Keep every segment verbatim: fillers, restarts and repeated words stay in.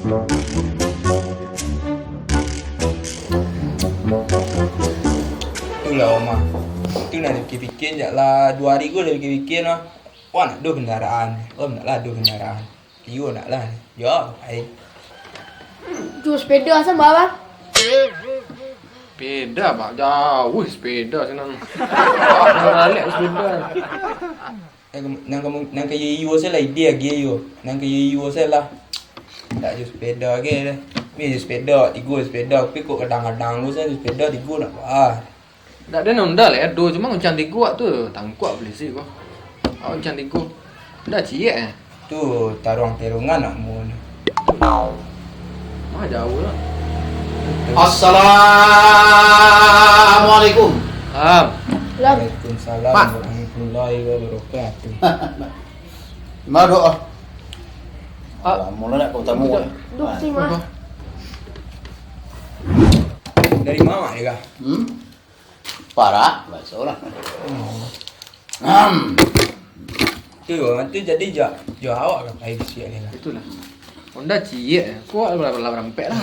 Itulah, Mah. Itu nak dipikir-pikir, jak lah dua hari ko dah pikir-pikir, Mah. Wah, nak ado kendaraan. Wah, nak lah ado kendaraan. Iyo, nak lah. Yo, ai. Tu sepeda sama, Bang? Sepeda, Bang. Jauh sepeda sinan. Ah, dah ralek sepeda. Nan ka, nan ka, nan ka iyo-iyo se lah, ide agiah iyo. Nan ka iyo-iyo se lah. Ndak jo sepeda ge deh. Ni jo sepeda, tigo sepeda. Tapi kok kadang-kadang lu se jo sepeda, tigo nak bah. Ndak ado nan nunda lah, ado. Cuma guncang tigo awak tu, tangkuak polisi ko. Awak guncang tigo. Ndak ciek eh. Tu taruang-terungan nak mun. Mah jauh lah. Assalamualaikum. Salam. Waalaikumsalam Mak. Warahmatullahi wabarakatuh. Mado ah. Ah. Alah, mula nak kau tamu. Duduk, ah. Duduk sini, Mak. Dari ma, Mak, dek ah? Hmm? Parak, baso lah. Hmm. Tu, tu jadi jo, jo awak ka pai bisuak ni lah. Itulah. Honda ciek, ko lah, lah, lah rampek lah.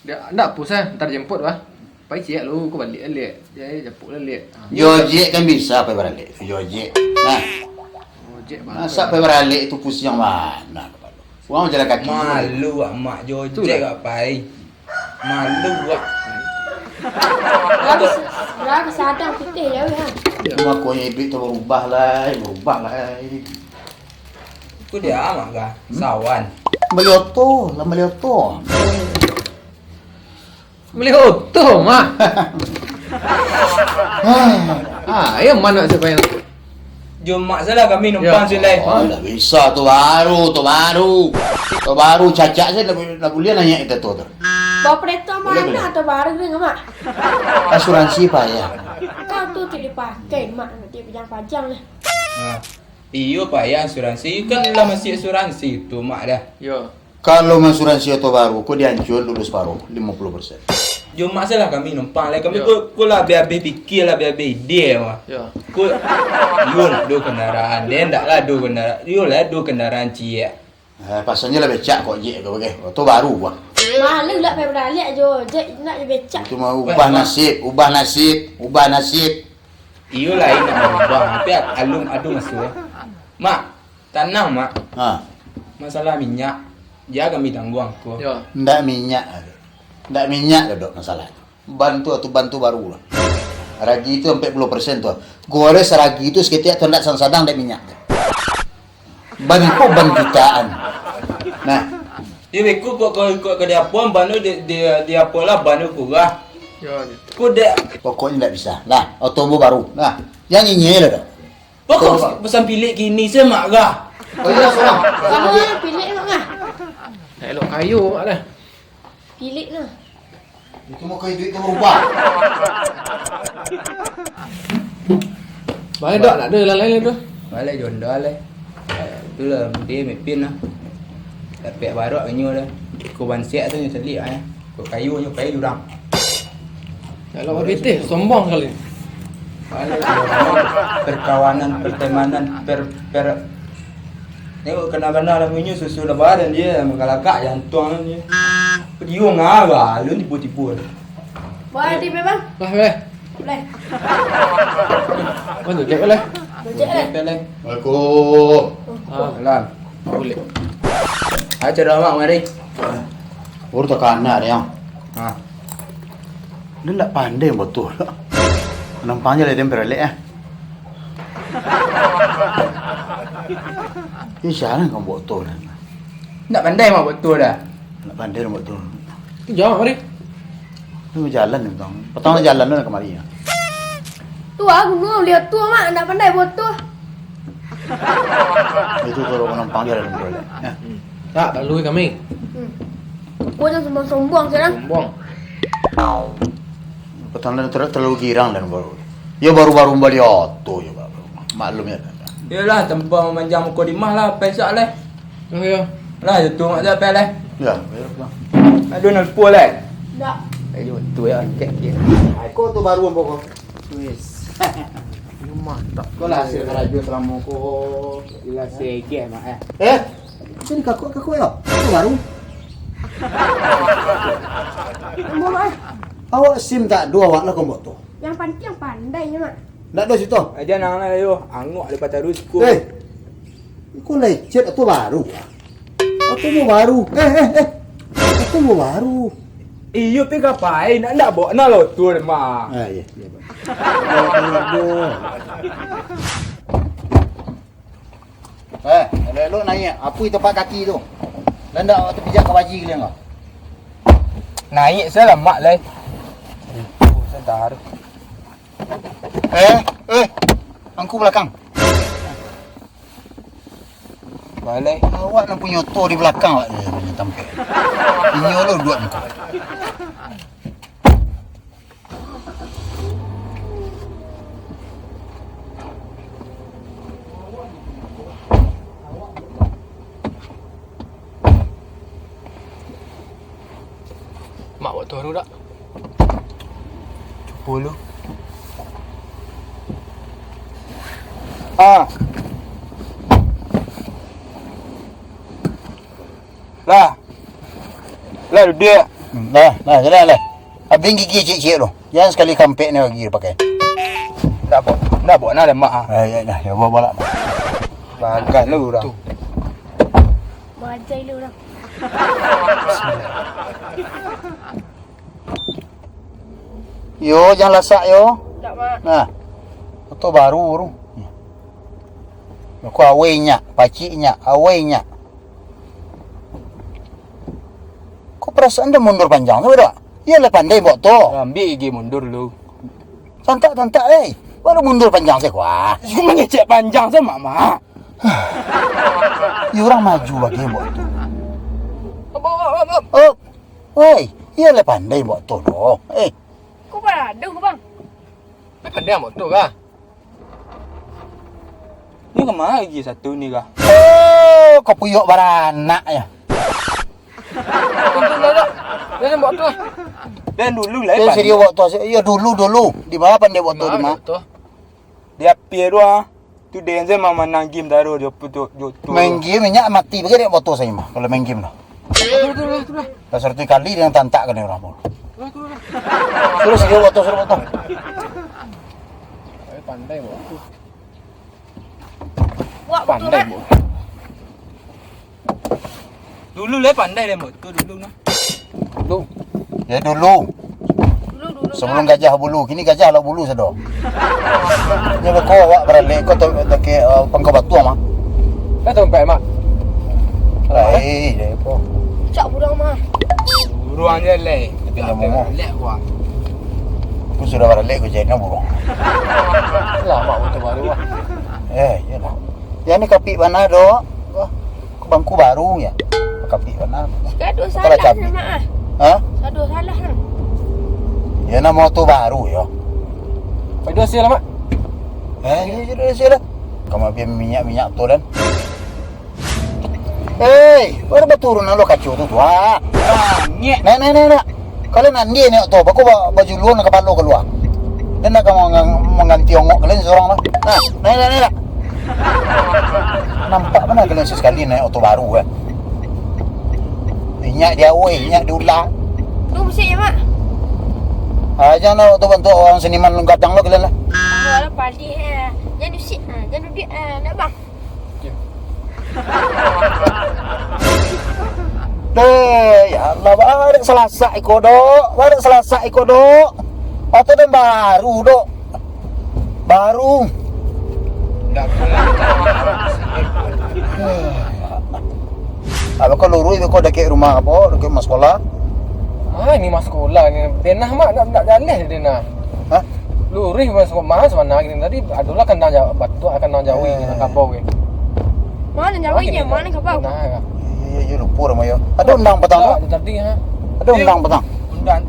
Dia ndak pusah, ntar jemput bah. Pai ciek lu, ko baliak liak. Jadi japuik lah liak. Ha. Jo ojek kan bisa pai baralek. Jo ojek. Nah. Ojek bah. Masa pai baralek tu pusiang bana kapalo. Urang bajalan kaki. Malu awak, Mak, jo ojek awak pai. Malu awak. Berapa se-, berapa sadang pitih jauah, ha? Makonyo iduik tu barubah lai, barubah lai. Ko dia, Mak, kah? Hmm? Sawan. Bali oto, lah bali oto. Bali oto, Mak. Ah, iyo, ma nak siapa yang Jo Mak se lah kami numpang. Yo. Silai. Oh, ndak bisa, oto baru, oto baru. Oto baru, cacak se lah, lah buliah naiak kito tu. Bawa kereta. Boleh, mana boleh. Oto baru ni, Mak? Asuransi payah. Kau tu tidak dipakai, Mak, nanti pajang-pajang lah. Nah. Iyo, payah asuransi. Kan lah masih asuransi tu, Mak, dah. Yo. Kalau maasuransi oto baru, ko diancua dulu saparuh, limo puluah persen. Jo Mak se lah kami numpang lai. Kami ko, ko lah abih-abih pikia, lah abih-abih ide, wah. Yo. Ko, iyo lah ado kendaraan, den ndak lah ado kendaraan. Iyo lah ado kendaraan ciek. Eh, pasanyo lah becak kok, jek ko bagai. Oto baru, wah. Malu lah pai baralek jo, jek nak jo becak. Itu mah ubah nasib, ubah nasib, ubah nasib. Iyo lai nak barubah, tapi alun ado maso. Mak, tanang, Mak. Ha. Masalah minyak, jan kami tangguang ko. Yo. Ndak minyak, ndak minyak doh masalah tu. Ban tu, tu ban tu baru lah. Ragi tu ampek puluah persen tu. Gores ragi tu saketek tu ndak sadang-sadang dek minyak tu. Ban ko ban jutaan. Nah. Di beko kok, kok, kok ka diapo, ban tu di, di, diapo lah, ban tu kurang. Yo, gitu. Ko dek. Pokoknyo ndak bisa. Nah, oto ambo baru. Nah, jan nyinyia lah doh. Pokok pesan pilik kini se, Mak, kah? Oh, iyo, sorang. Kamu lah pilik, Mak, kah? Nak elok kayo, Mak, lah. Pilik lah. Itu mah kau duit tu barubah. Baliak dok, nak ado lain-lain tu. Baliak jo Honda lai. Itulah, mungkin mipin lah. Dapek barok inyo dah. Ko bansiak tu nyo caliak, eh. Ko kayu nyo pai jurang. Kalau pitih, sombong sekali. Baliak jo Honda. Perkawanan, pertemanan, per, per, Tengok kana-kana lamunyo susu lebaran dia, makalakak jantuang dia. Padiung ah, alun tibo-tibo. Boleh tibo, Bang? Lah, boleh. Boleh. Bang, duduk boleh? Duduk, eh? Boleh. Waalaikumsalam. Ah. Salam. Boleh. Ayo, cari mak mari. Baru takana dia. Ha. Dia ndak pandai motor. Nampang je lah dia beralek, eh. Ini jarang kamu bawa motor. Ndak pandai mak bawa motor dah. Ndak pandai mak bawa motor. Tu jawab, mari. Tu jalan ni, Bang. Petang jalan tu nak kemari, ya. Tu aku dulu lihat tu, Mak, ndak pandai bawa motor. Itu kalau penumpang dia ada motor, ya. Hmm. Tak, tak lui kami. Hmm. Kau jangan sombong-sombong, sekarang. Sombong. Petang dan ter-, terlalu girang dan baru. Ya, baru-baru bali oto ya, Pak. Maklum ya. Yalah, tanpa memanjang muka di mah lah, pesak lah. Oh, ya. Lah, itu mak dah, Pak, lah. Ya, ya, Pak. Aduh, nelpon lah. Dah. Eh, betul ya, cek dia. Kau tu baru ambo kau. Wis. Rumah tak. Kau lah hasil karajo selama kau. Jelas segeh, Mak, eh. Eh? Jadi kakak, kakak yo? Itu baru. Ambo, Mak. Awak sim tak ado awak lah, kok Mbok tu. Yang pantiang pandai nyo, Mak. Ndak ado situ. Aja nang lah yo, anguak lepas tarus ko. Eh. Ko lecet atau baru? Atau mau baru? Eh, eh, eh. Atau mau baru? Iyo, pi ka pai, nak ndak bawa na lo tu, Mak. Ah, iya, iya, Bang. Eh, elok-elok naiak. Apui tempat kaki tu. Lah ndak awak tapijak ka baji kalian ko? Naiak sajo lah, Mak, lai. Aduh, santai. Eh, eh. Angku balakang. Balai. Awak nan punyo oto di balakang awak ni, punyo tampek. Inyo lo duduak muko. Mak, buat tu baru tak? Cupo lu. Ah. Lah. Lah, duduak. Hmm, lah, lah, jalan lah. Abih gigi ciek-ciek tu. Jangan sakali kampek ni lagi pakai. Ndak buek, ndak buek nah, Mak, ah. Eh, ya, dah, ya, bawa balak. Bagai lu urang. Tu. Bajai lu urang. Yo, jangan lasak yo. Ndak, Mak. Nah. Oto baru, baru. Ko awei nyak, pacik nyak, awei nyak. Ko perasaan dah mundur panjang tu, dak? Iyo lah pandai buek tu. Ambiak gigi mundur lu. Tantak, tantak, eh. Baru mundur panjang se, wah. Cuma ngecek panjang se, Mak, Mak. Iyo urang maju bagai buek tu. Op, op, op, op. Oh. Woi, iyo lah pandai buek tu doh. Eh. Ko paradu, Bang? Pandai buek tu kah? Ni kama gigi satu ni kah? Oh, kapuyok baranak ya. Tunggu dulu, dok. Jangan buek tu. Dan dulu lah, eh, pandai. Serius buek tu. Yo, dulu, dulu. Di ma pandai buek tu, di ma? Di api tu, ah. Tu den se mamanang game taruh, jo tu, jo tu. Main game, inyak mati bagai dek buek tu sajo mah, kalau main game tu. Tu, tu, tu, tu, tu. Lah saratuih kali den tantak ka urang tu. Tu, tu, tu. Suruh, suruh buek tu, suruh buek tu. Tapi pandai buek tu. Wah, pandai buek. Dulu lai pandai lai buek tu dulu nah. Dulu. Ya, dulu. Dulu, dulu. Sebelum gajah bulu, kini gajah lah bulu sado. Nyo beko awak baralek ko tu, tu ke, eh, pangka batuang mah. Dah tahu, Mak? Lai, deh ko. Cak buruang mah. Buruang je lai. Tapi nyamu mah. Lek gua. Aku sudah baralek ko jadi buruang. Lama motor baru ah. Eh, iyalah. Yang ni kapik bana, dok. Wah, bangku baru ya. Kapik bana. Gaduh salah capik. Nama ah. Ha? Gaduh salah ah. Ya, nama motor baru ya. Pai doa sia lah, Mak. Eh, iya, iya, doa sia lah. Kamu biar minyak-minyak tu, Dan. Hei, baru baturun lo kaco tu, tu. Ah. Nah, nah, nah, nah. Kalian nanti ni tu, bako ba-, baju luar nak kapalo kalua. Dan nak manggang-, mangganti ongok kalian seorang lah. Nah, nah, nah, nah. Nampak mana kalian sesekali naik oto baru kan? Inyak di awai, inyak di ulang. Tu musik ya, Mak. Ah, jangan lah tu bantu orang seniman gadang lo kalian lah. Alah, padi eh. Jangan usik ah, jangan dudik ah, nak bang. Deh, ya Allah, barek salasak iko, dok. Barek salasak iko, dok. Atau den baru, dok. Baru. Ndak pulang. Apa kau lurus, kau dekat rumah apa? Dekat rumah sekolah? Ah, ini rumah sekolah ni. Denah, Mak, nak, nak jaleh denah. Hah? Luruih masuk, mas, mana gini tadi, adolah kandang ja-, batuak, kandang jawi, eh, kandang kabau, eh. Mana jawi je, mana kabau? Nah, ya. Iya, iya, iya, lupa nama ya. Ada undang petang, tak, Pak? Tadi, ha? Ada undang petang? Undang,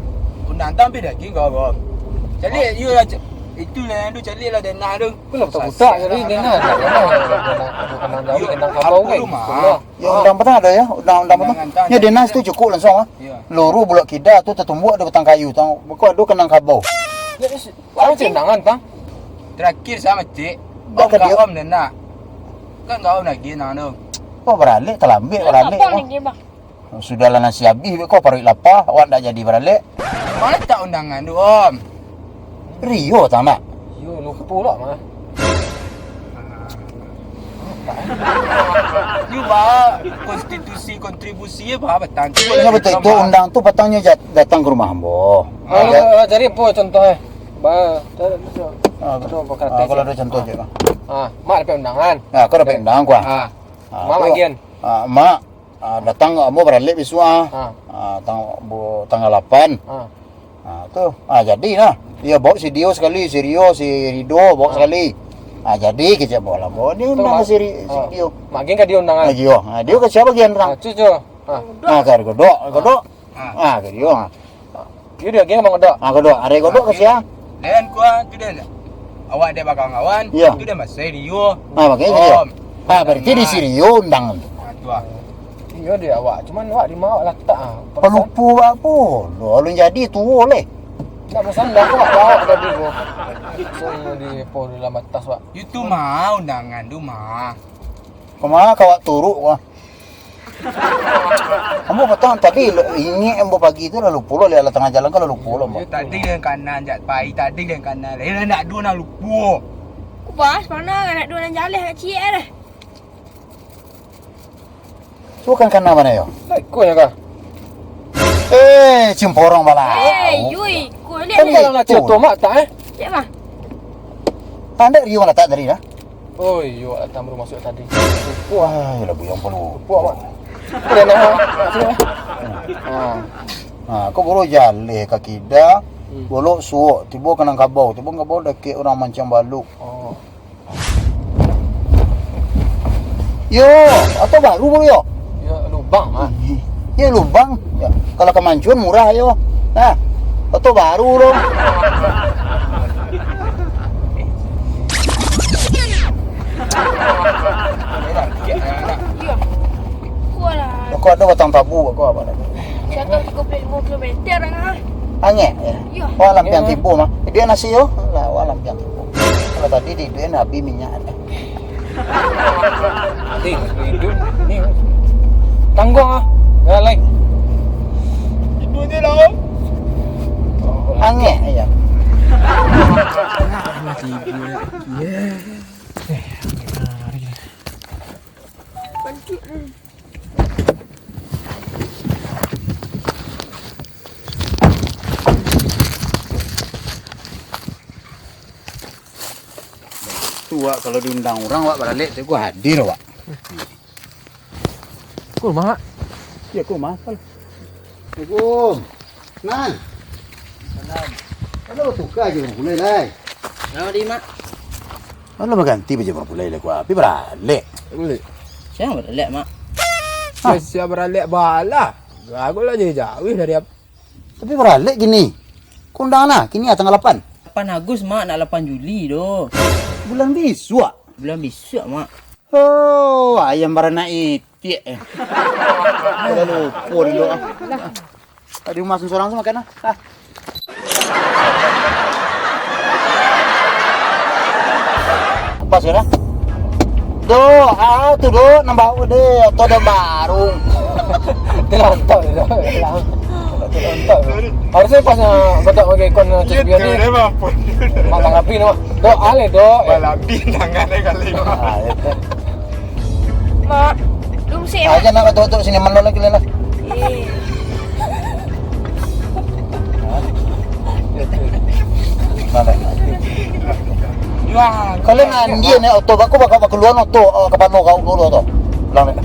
undang tampil daging kau, kau. Cari, ah, iya lah, c-, itu lah yang tu, cari lah denah tu. Kenapa tak buta tadi denah? Tak denah, kandang jawi, kandang kabau, kan? Apa rumah? Sekolah. Ya, undang petang ada ya, undang, undang petang. Undang petang. Ya, denah tu cukup langsung, ah. Iya. Lurus bulak kida tu tatumbuak ada batang kayu, tang. Bako ada kandang kabau. Ya, is-, Apa cek? Undangan, tang? Terakhir sama cek. Om ka dia. Om denah. Kan kau lagi nang tu. Kok baralek, talambek baralek. Lapar ko. Lagi, Bang. Sudahlah nasi abih, ko paruik lapa, awak ndak jadi baralek. Mana tak undangan tu, Om? Rio tak nak? Yo, lupo lah, mah. Yo, bah, konstitusi kontribusi, bah, batang. Yo, betul tu, undang tu patangnyo jat-, datang ka rumah ambo. Ah, jadi apo contoh, eh? Bah, cari, cari. Ah, betul. Ah, kalau ado contoh je, bah. Ah, mak dapek undangan. Ah, kau dapek undangan, kuah. Ah. Ah, mak tu, bagian. Ah, mak, ah, datang ambo baralek bisuak, ah. Ah. Ah, tang-, bu-, tanggal lapan. Ah. Ah, tu. Ah, jadi lah. Iyo, baok si Dio sakali, si Rio, si Rido, baok sakali. Ah, jadi kecek baok lah. Baok ni undang si Ri-, si Dio. Mak gin ka Dio undangan. Ah, Dio. Ah, Dio ka sia bagian urang? Ah, tu, tu. Ah. Ah, ka Godok, Godok. Ah. Ah, ka Dio. Ah. Dio dia geng Godok. Ah, Godok. Ari Godok ka sia? Den kuah tu den. Awak dek bakawan-kawan, iyo. Tu den masai Rio. Ah, makanya Rio. Om. Ah, berarti di sini Rio undang. Ah, tu ah. Iyo, di awak. Cuman awak di ma awak latak, ah. Palupo apo? Lo, alun jadi tuo leh. Nak pesan dah, awak bawa tadi ko. Langsung di po dalam batas, Pak. Itu mah undangan tu mah. Kama ka awak turuk, wah. Ambo patang tadi, lo, ingek ambo pagi tu lalu pulo, lah tangah jalan kan lalu pulo, ambo. Tadi den kanan, jak pai tadi den kanan. Eh, nak duo nak lupo. Kubas, mana nak duo nan jaleh, nak ciek dah. Sukan kana mana yo? Iko ya kah? Eh, cimporong bala. Eh, yui, kau lihat. Kan ni. Kalau nak cium tomat tak, eh? Cek mah. Tanda Rio nak tak tadi dah? Oh iyo, datang baru masuk tadi. Wah, ya lah buyang pun. Puak, Mak. Keren lah. Sini lah. Ha. Ha, kau baru jaleh ka kida, hmm, bolok suok, tibo kanang kabau, tibo kabau dakek urang mancang baluk. Oh. Yo, atau baru baru yo? Yo, lubang, ah. Yo, lubang. Yo, kalau kamancuan murah yo. Nah, atau baru lo. Yo. Kualah. Kau ada batang tabu, kau apa dah? Satu tiga puluh lima kilometer, ah. Angek, ya? Iyo. Wah, lampiang tibo mah. Dia nasi yo. Lah, wah, lampiang tibo. Kalau tadi di duit habis minyak. Ding, hidup ni tanggung ah. Galai. Itu je lah. Angek, ya. Mati ibu ya. Ya. Eh, angek lah, hari ni. Tu, Wak, kalau diundang urang, Wak, baralek, tu, Wak, hadir, Wak. Kau rumah, Wak? Ya, kau rumah, Wak. Assalamualaikum. Nan. Nan. Kalau tukar je urang pulai, lai. Nama di, Mak? Alah, baganti baju urang pulai lah, Wak. Tapi baralek. Baralek. Sia baralek, Mak? Hah? Sia, sia baralek bala. Aku lah jauh-jauh dari ap-, Tapi baralek kini. Kondang nah, kini ah tanggal lapan. Lapan Agus, Mak, nak lapan Juli doh. Bulan bisuak. Bulan bisuak, Mak. Oh, ayam baranak itiak, eh. Dah lupo ni, Dok, ah. Tadi rumah surang tu makan, ah. Ah. Pas ya, dah? Dok, ah, tu, Dok, nambah deh, atau ada barung. Telantak, Dok. Telantak, Dok. Harusnya pas, ah, kotak pakai ikon, ah, Iya, Cik Bian tu, ni. Dia mampu. Matang api ni, Mak. Dok, ale, Dok. Balabi tangan dia kali. Ah, itu. Mak, dum sih, Mak. Aja nak tok-tok sini, mana lagi lah. Eh. Mana? Wah, kalau ngan dia ni oto, aku bakal keluar oto, eh, kepala kau dulu tu. Pulang ni.